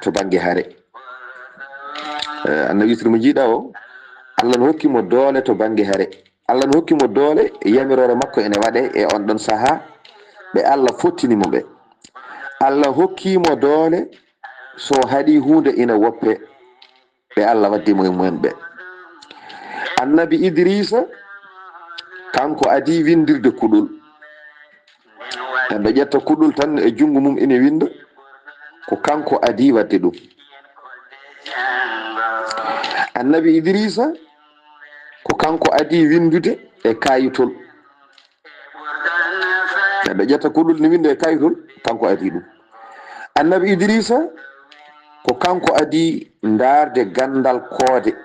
to bannge hare. Eh, Annabi Idrisa mo njiiɗa o, Allah no hokki mo doole to bannge hare. Allah no hokki mo doole, yamiroore makko ene waɗe e on ɗon sahaa, ɓe Allah fottini mo ɓe. Allah hokki mo doole, so haɗi huunde ina woppe, ɓe Allah waddi mo e mumen ɓe. Annabi Idrisa, kanko adi windirde kuɗol. Neɗɗo ƴetta kuɗol tan e junngo mum ina winnda, ko kanko adi waɗde ɗum. Annabi Idrisa, ko kanko adi winndude e kaayitol. Neɗɗo ƴetta kuɗol ne winnda e kaayitol, kanko adi ɗum. Annabi Idrisa, ko kanko adi ndaarde ganndal koode.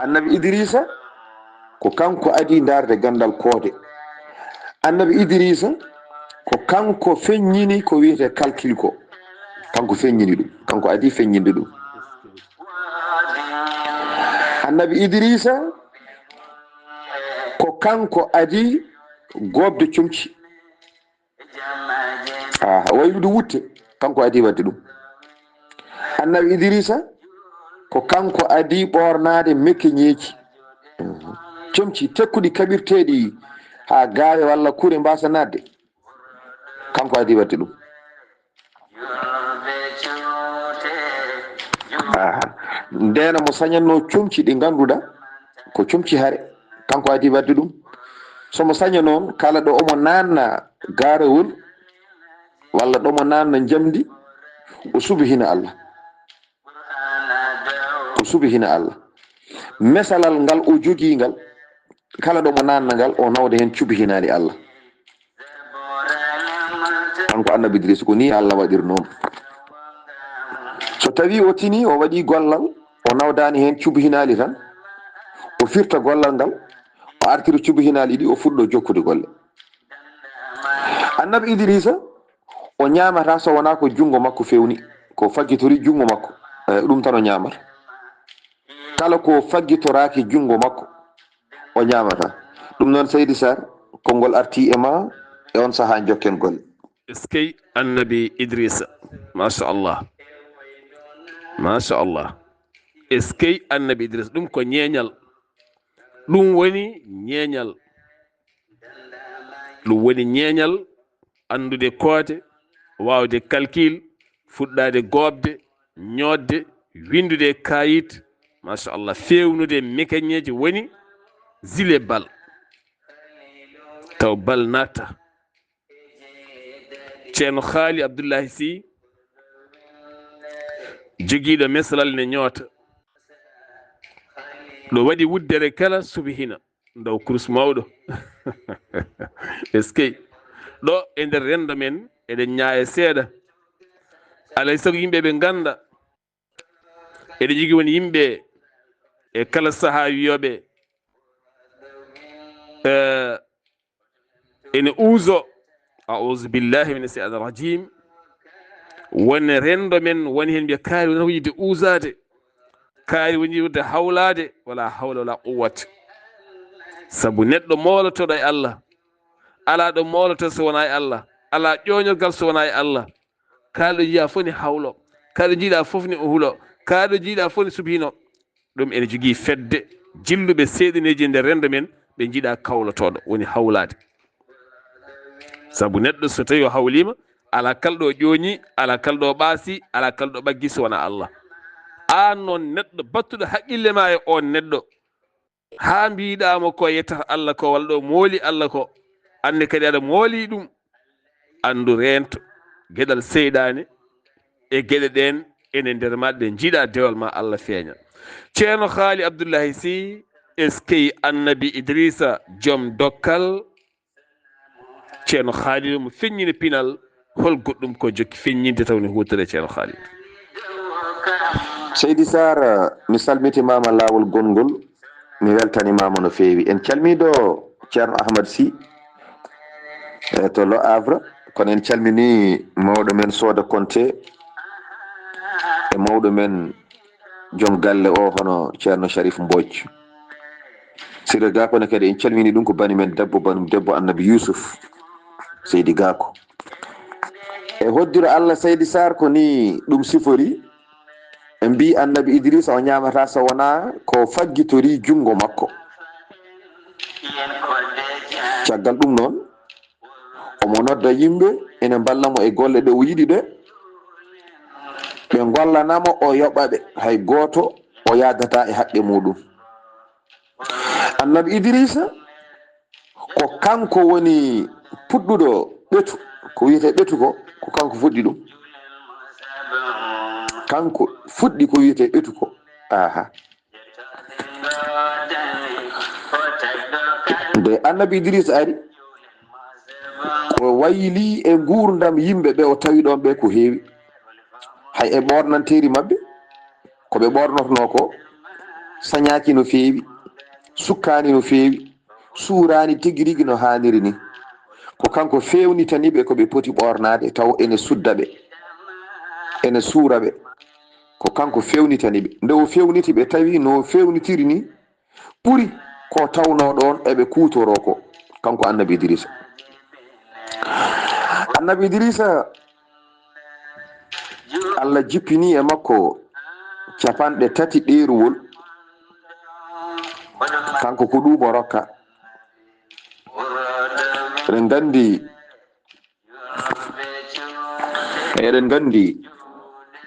Annabi Idrisa, ko kanko adi ndaarde ganndal koode. Annabi Idrisa, ko kanko feññini ko wiyetee calcul ko. Kanko feññini ɗum. Kanko adi feññinde ɗum. Annabi Idrisa, ko kanko adi goobde comci. Aha, waylude wutte, kanko adi waɗde ɗum. Annabi Idrisa, ko kanko adi ɓoornaade mekkeñeeji. Mhm. Comci tekkuɗi kaɓirteeɗi haa gaawe walla kure mbaasa naatde. Kanko adi waɗde ɗum. Aha. Ndeena mo sañatnoo comci ɗi ngannduɗaa ko comci hare, kanko adi waɗde ɗum. So mo saña noon, kala ɗo omo naatna gaarawol, walla ɗo mo naatna njamndi, o subhina Allah. O subhina Allah. Mesalal ngal o jogii ngal, kala ɗo mo naatna ngal, o nawda heen subhinaali Allah. Kanko Annabi Idrisa, ko nii Allah waɗirnoo mo. So tawii o tinii, o waɗii gollal, o nawdaani heen subhinaali tan, o firta gollal ngal, o artira subhinaali ɗi, o fuɗɗo jokkude golle. Annabi Idrisa, o ñaamataa so wonaa ko junngo makko feewni, ko faggitori junngo makko, eh, ɗum tan o ñaamata. Kala ko faggitoraaki junngo makko, o ñaamataa. Ɗum noon, Seydi Sar, konngol artii e ma, e on sahaa njokken golle. Eskey Annabi Idrisa, machallah. Machallah. Eskey Annabi Idrisa, ɗum ko ñeeñal. Ɗum woni ñeeñal. Ɗum woni ñeeñal, anndude koode, waawde calcul, fuɗɗaade goobde, ñootde, winndude e kaayit, machallah, feewnude mekañeeji woni zile bal. Taw bal natta. Ceerno Haali Abdullahi Sy, jogiiɗo mesalal ne ñoota. Ɗo waɗi wuddere kala subhina. Ndaw kurus mawɗo. Eskey. Ɗo e nder renndo men, eɗen ñaaya seeɗa. Alay sago yimɓe ɓe ngannda. Eɗen jogii won yimɓe e kala sahaa wiyooɓe, eh, ene uuzo. Auzu billahi mina shaytani rajim. Wone renndo men, woni heen mbiya kaari woni ko yiɗde uuzaade. Kaari woni yiɗde hawlaade, wala hawla wala quwwata. Sabu neɗɗo moolotooɗo e Allah, alaa ɗo moolotoo so wonaa e Allah, alaa ƴooñorgal so wonaa e Allah. Kala ɗo njiyaa fof ne hawlo, kala ɗo njiiɗaa fof ne o hulo, kala ɗo njiiɗaa fof ne subhino. Ɗum ene jogii fedde jilluɓe seeɗaneeji e nder renndo men, ɓe njiɗaa kawlotooɗo, woni hawlaade. Sabu neɗɗo so tawii o hawliima, alaa kala ɗo ƴooñi, alaa kala ɗo ɓaasi, alaa kala ɗo ɓaggi so wonaa Allah. Aan noon neɗɗo battuɗo haqqille ma e oon neɗɗo, haa mbiɗaa mo ko yettata Allah ko, walla ɗo mooli Allah ko, annde kadi aɗa mooli ɗum, anndu reento geɗal seyɗaane e geɗe ɗeen ene nder ma, ɗe njiɗa dewal ma Allah feeña. Ceerno Haali Abdullahi Sy, eskey Annabi Idrisa, joom dokkal, Ceerno Haali mo feññini pinal, hol goɗɗum ko jokki feññinde taw ne huutore Ceerno Haali? Seydi Sar, mi salmitimaama laawol gonngol, mi weltanimaama no feewi. En calmii ɗo Ceerno Ahmad Sy, e to Le Havre, kono en calminii mawɗo men Sooda Konte e mawɗo men joom galle o, hono Ceerno Sharif Mbodj. Sire Gako ne kadi, en calmini ɗum, ko bani men debbo, banum debbo Annabi Yusuf, Seydi Gako. E hoddiro Allah, Seydi Sarr, ko ni ɗum sifori. En mbi Annabi Idrisa o ñaamata so wonaa ko faggitori junngo makko. Caggal ɗum noon, omo nodda yimɓe, ene mballa mo e golle ɗe o yiɗi ɗe. Ɓe ngollana mo, o yoɓa ɓe. Hay gooto o yaadata e haqqe muɗum. Annabi Idrisa, ko kanko woni puɗɗuɗo ɓetu, ko wiyetee ɓetu ko, ko kanko fuɗɗi ɗum. Kanko fuɗɗi ko wiyetee ɓetu ko. Aha. Nde Annabi Idrisa ari, ko wayli e nguurndam yimɓe ɓe o tawi ɗoon ɓe ko heewi. Hay e ɓoornanteeri maɓɓe, ko ɓe ɓoornotonoo ko sañaaki no feewi, sukkaani no feewi, suuraani tigi rigi no haaniri ni. Ko kanko feewnitani ɓe ko ɓe poti ɓoornaade, taw ene sudda ɓe, ene suura ɓe. Ko kanko feewnitani ɓe. Nde o feewniti ɓe, tawi no feewnitiri ni ɓuri ko tawnoo ɗoon eɓe kuutoroo ko, kanko Annabi Idrisa. Annabi Idrisa, Allah jippini e makko capanɗe tati ɗeeruwol. Kanko ko ɗum o rokka. Eɗen nganndi, eɗen nganndi,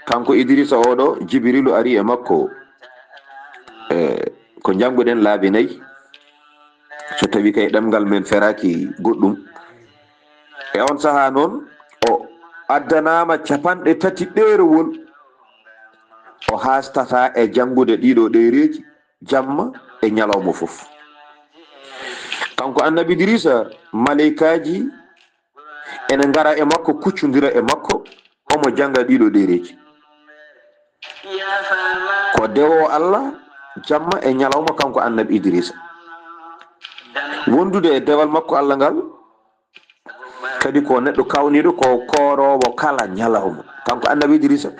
kanko Idrisa oɗo, Jibrilu ari e makko. E, ko njannguɗen laabi nayi, so tawi kay ɗemngal men feraaki goɗɗum. E on sahaa noon, o addanaama capanɗe tati ɗeerowol, o haastata e janngude ɗiɗo ɗereeji, jamma e ñalawma fof. Kanko Annabi Idrisa, maleykaaji ene ngara e makko, kuccondira e makko, omo jannga ɗiɗo ɗereeji. Ko dewo Allah, jamma e ñalawma, kanko Annabi Idrisa. Wondude e dewal makko Allah ngal, kadi ko neɗɗo kawniiɗo, ko kooroowo kala ñalawma. Kanko Annabi Idrisa,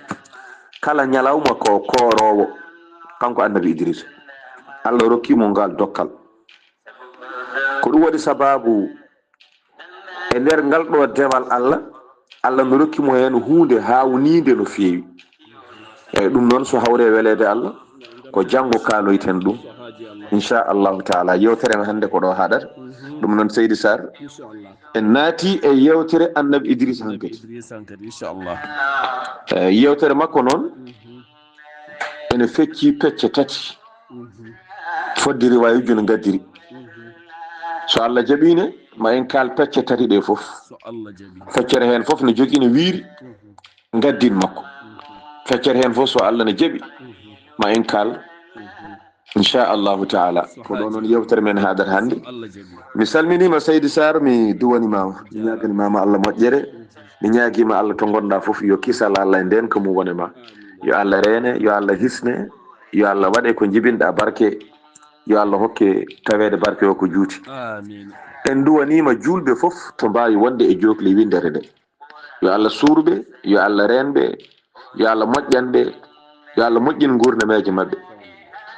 kala ñalawma ko kooroowo. Kanko Annabi Idrisa, Allah rokki mo ngal dokkal. Ko ɗum waɗi sababu e nder ngal ɗo dewal Allah, Allah no rokki mo heen huunde haawniinde no feewi. Eyi, ɗum noon, so hawre weleede Allah, ko janngo kaaloyten ɗum, inchallahu taala. Yewtere men hannde ko ɗo haɗata. Ɗum noon, Seydi Sarr, en naati e yewtere Annabi Idrisa hankadi. Idrisa hankadi, inchallah. Eyi, yewtere makko noon, ene fecci pecce tati. Fodde riwayuji no ngaddiri. So Allah jaɓi ne, ma en kaal pecce tati ɗe fof. So Allah jaɓi. Feccere heen fof no jogii no wiiri ngaddin makko. Feccere heen fof, so Allah no jaɓi, ma en kaal, inchallahu taala. Ko ɗo noon yewtere men haɗata hannde. So Allah jaɓi. Mi salminiima Seydi Sarr, mi duwaniima, mi ñaaganiima Allah moƴƴere. Mi ñaagiima Allah to ngonɗa fof, yo kisal Allah e ndeenka mum wone ma. Yo Allah reene, yo Allah hisne, yo Allah waɗe ko njibinɗa barke, yo Allah hokke taweede barke o ko juuti. Amiin. En duwaniima juulɓe fof to mbaawi wonde e jookli winndere nde. Yo Allah suur ɓe, yo Allah reen ɓe, yo Allah moƴƴan ɓe, yo Allah moƴƴin nguurnameeje maɓɓe.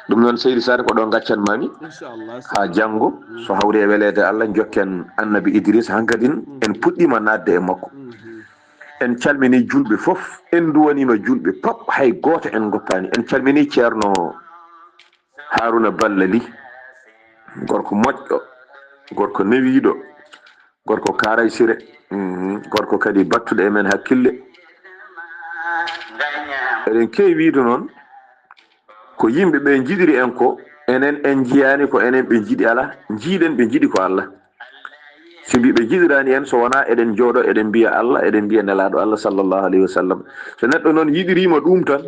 Ɗum noon, Seydi Sarr, ko ɗo ngaccan mami. Inchallah. Haa janngo, so hawri e weleede Allah, njokken Annabi Idris hankadin, en puɗɗiima naatde e makko. En calminii juulɓe fof, en nduwaniima juulɓe pop, hay gooto en ngoppaani. En calminii Ceerno Haruna Balla Ly, gorko moƴƴo, gorko newiiɗo, gorko Kaaray Sire, mhm, gorko kadi battuɗo e men hakkille. Eɗen keewi wiide noon, ko yimɓe ɓe njiɗiri en ko, enen en njiyaani ko enen ɓe njiɗi alaa, njiiɗen ɓe njiɗi ko Allah. Sibi ɓe njiɗiraani en so wonaa eɗen njooɗo, eɗen mbiya Allah, eɗen mbiya Nelaaɗo Allah, sallallahu alayhi wa sallam. So neɗɗo noon yiɗiriima ɗum tan,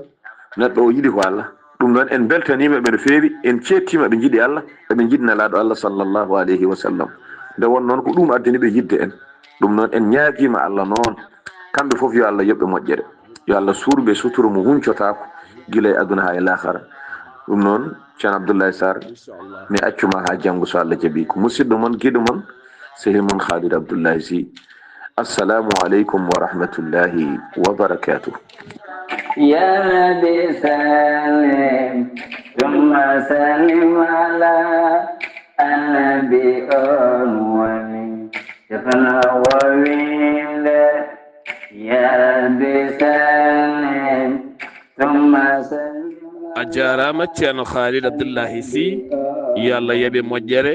neɗɗo o yiɗi ko Allah. Ɗum noon, en mbeltaniima ɓe no feewi, en ceettiima ɓe njiɗi Allah, eɓe njiɗi Nelaaɗo Allah, sallallahu alayhi wa sallam. Nde won noon, ko ɗum addani ɓe yiɗde en. Ɗum noon, en ñaagiima Allah noon, kamɓe fof, yo Allah yoɓ ɓe moƴƴere. Yo Allah suur ɓe sutura mo huncotaako, gila e aduna haa e laakara. Ɗum noon, Ceerno Abdoulaye Sarr, mi accuma haa janngo, so Allah jaɓi. Ko musidɗo mon, giɗo mon, sehil mon Khalid Abdoulaye Sy. Assalamu aleykum wa rahmatullahi wa barakatuh. يا رب سلم ثم سلم على النبي، on woni defno wowinde. يا رب سلم ثم سلم. A jaaraama, Ceerno Khalid Abdullahi Sy, yo Allah yoɓe moƴƴere.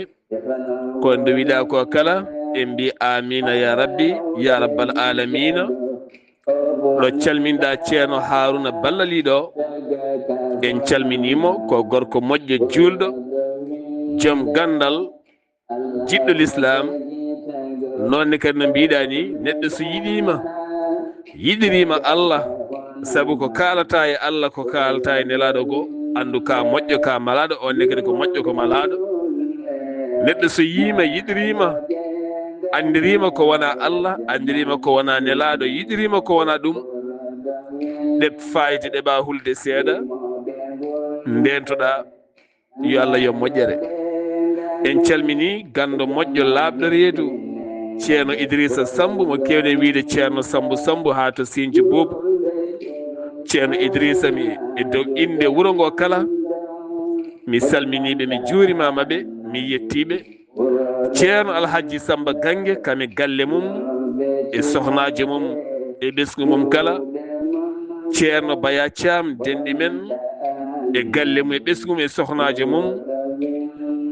Ko nde wiɗa ko kala, en mbi amiina ya rabbi, ya rabbal aalamiina. Ɗo calminɗa Ceerno Haruna Ballaliɗo, en calminimo, ko gorko moƴƴo, juulɗo, joom ganndal, jiɗɗo Lislaam. Noon ne kadi no mbiɗa ni, neɗɗo so yiɗima, yiɗirima Allah, sabu ko kaalata e Allah, ko kaalata e Nelaaɗo goo, anndu ka moƴƴo, ka malaaɗo, on ne kadi ko moƴƴo, ko malaaɗo. Neɗɗo so yiima, yiɗirima, anndirima ko wona Allah, anndirima ko wona Nelaaɗo, yiɗirima ko wona ɗum, ɗeɓ fayde, ɗeɓa hulde seeɗa, ndentoɗa. Yo Allah yoɓ moƴƴere. En calmini ganndo moƴƴo, laaɓɗo reedu, Ceerno Idrissa Sammbu, mo keewɗen wiyde Ceerno Sammbu Sammbu, haa to Siinji Buubu. Ceerno Idrissa, mi e dow innde wuro ngo kala, mi salminiiɓe, mi juurimaamaɓe, mi yettiiɓe. Ceerno Alhajji Sammba Gannge, kam e galle mum, e sohnaajo mum, e ɓesngu mum kala. Ceerno Baya Caam, denɗi men, e galle mum, e ɓesngu mum, e sohnaajo mum.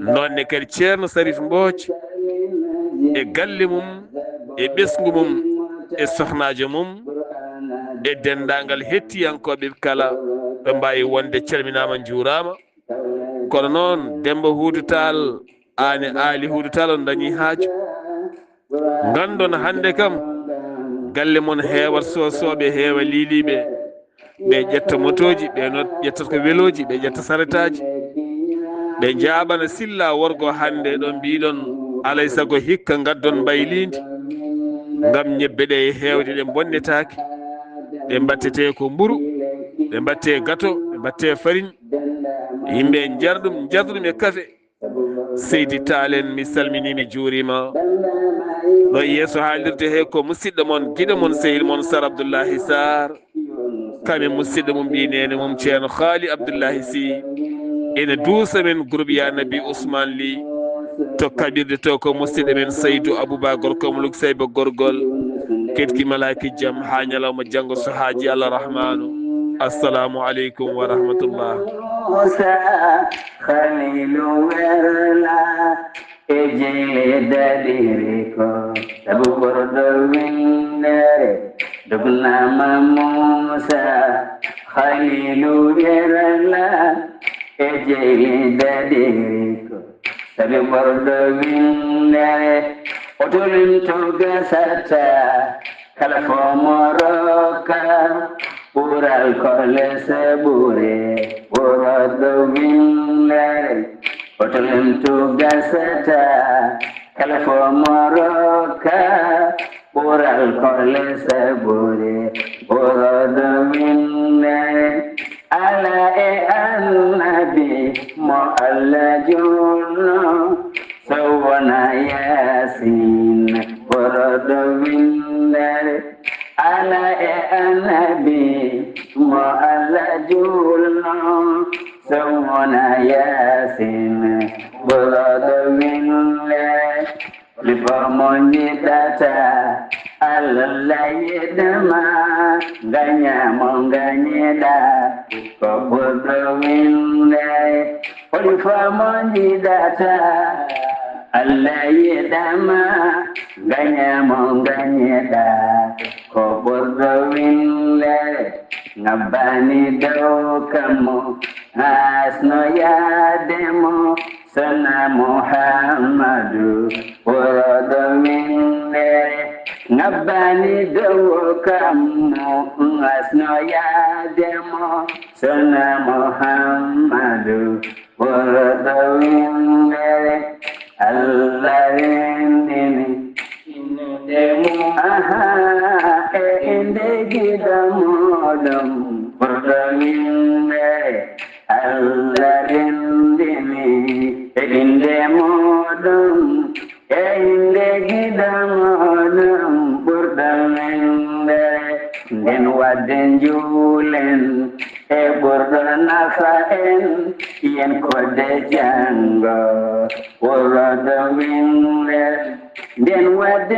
Noon ne kadi Ceerno Sarif Mbooc, e galle mum, e ɓesngu mum, e sohnaajo mum, e denndaangal hettiyankooɓe kala ɗo mbaawi wonde, calminaama, njuuraama. Kono noon, Demmba Huudu Taal, aan e Aali Huudu Taal, on dañi haaju. Nganndon hannde kam, galle mon heewat soosooɓe, heewa liiliiɓe. Ɓe ƴetta motooji, ɓe no ƴettata ko welooji, ɓe ƴetta saretaaji. Ɓe njaaɓana silla worgo hannde ɗo mbiɗon, alay sago hikka ngaddon mbayliindi. Ngam ñebbe ɗe e heewde ɗe bonnetaake. Ɗe mbattete ko mburu, ɗe mbatte gato, ɗe mbatte fariñ. Yimɓe njar ɗum, njar ɗum e kafe. Seydi Taal en, mi salminii, mi juuriima. Ɗo e yeeso haalirde he ko musidɗo mon, giɗo mon, sehil mon, Sar Abdullahi Sarr. Kam e musidɗo mum, ɓii neene mum, Ceerno Haali Abdullahi Sy. Ene duusa men groupe Ya Nabi Ousmane Ly. To kaɓirde to ko musidɗo men Seydou Abouba, gorko mo Luk Seyba Gorgol. Ketki malaaki jam haa ñalawma janngo so haaji Allah Rahmaanu. Assalamu aleykum wa rahmatullah. Muusa Khalilu werla e jeyle daɗiri ko sabu ɓurɗo winndere dognaama Muusa Khalilu werla e jeyle daɗiri ko sabu ɓurɗo winndere o tolin to gasata. Kala fo mo rokka ɓural ko lese ɓure ɓurɗo winndere o tolin to gasata. Kala fo mo rokka ɓural ko lese ɓure ɓurɗo winndere. Ala e annabi mo Allah julno so wona Yaasin ɓurɗo winndere. Ala e annabi mo Allah julno so wona Yaasin ɓurɗo winndere. Holi fo mo njiɗata Allah yiɗma, ngaña mo ngañiɗa ko ɓurɗo winndere. Holi fo mo njiɗata Allah yiɗma, ngaña mo ngañiɗa ko ɓurɗo winndere. Ngabbani dow kammu, asno yaade mo, Sona Muhammadu ɓurɗo winndere. Ngabbani dow kammu, asno yaade mo, Sona Muhammadu ɓurɗo winndere. Allah renndini innde mum, aha, e innde giɗo muɗum ɓurɗo winndere. Allah renndini e innde muɗum, e innde giɗo muɗum ɓurɗo winndere. Nden Wadde njuulen e ɓurɗo nafa en, yen kodde janngo, ɓurɗo winnde, nden wadde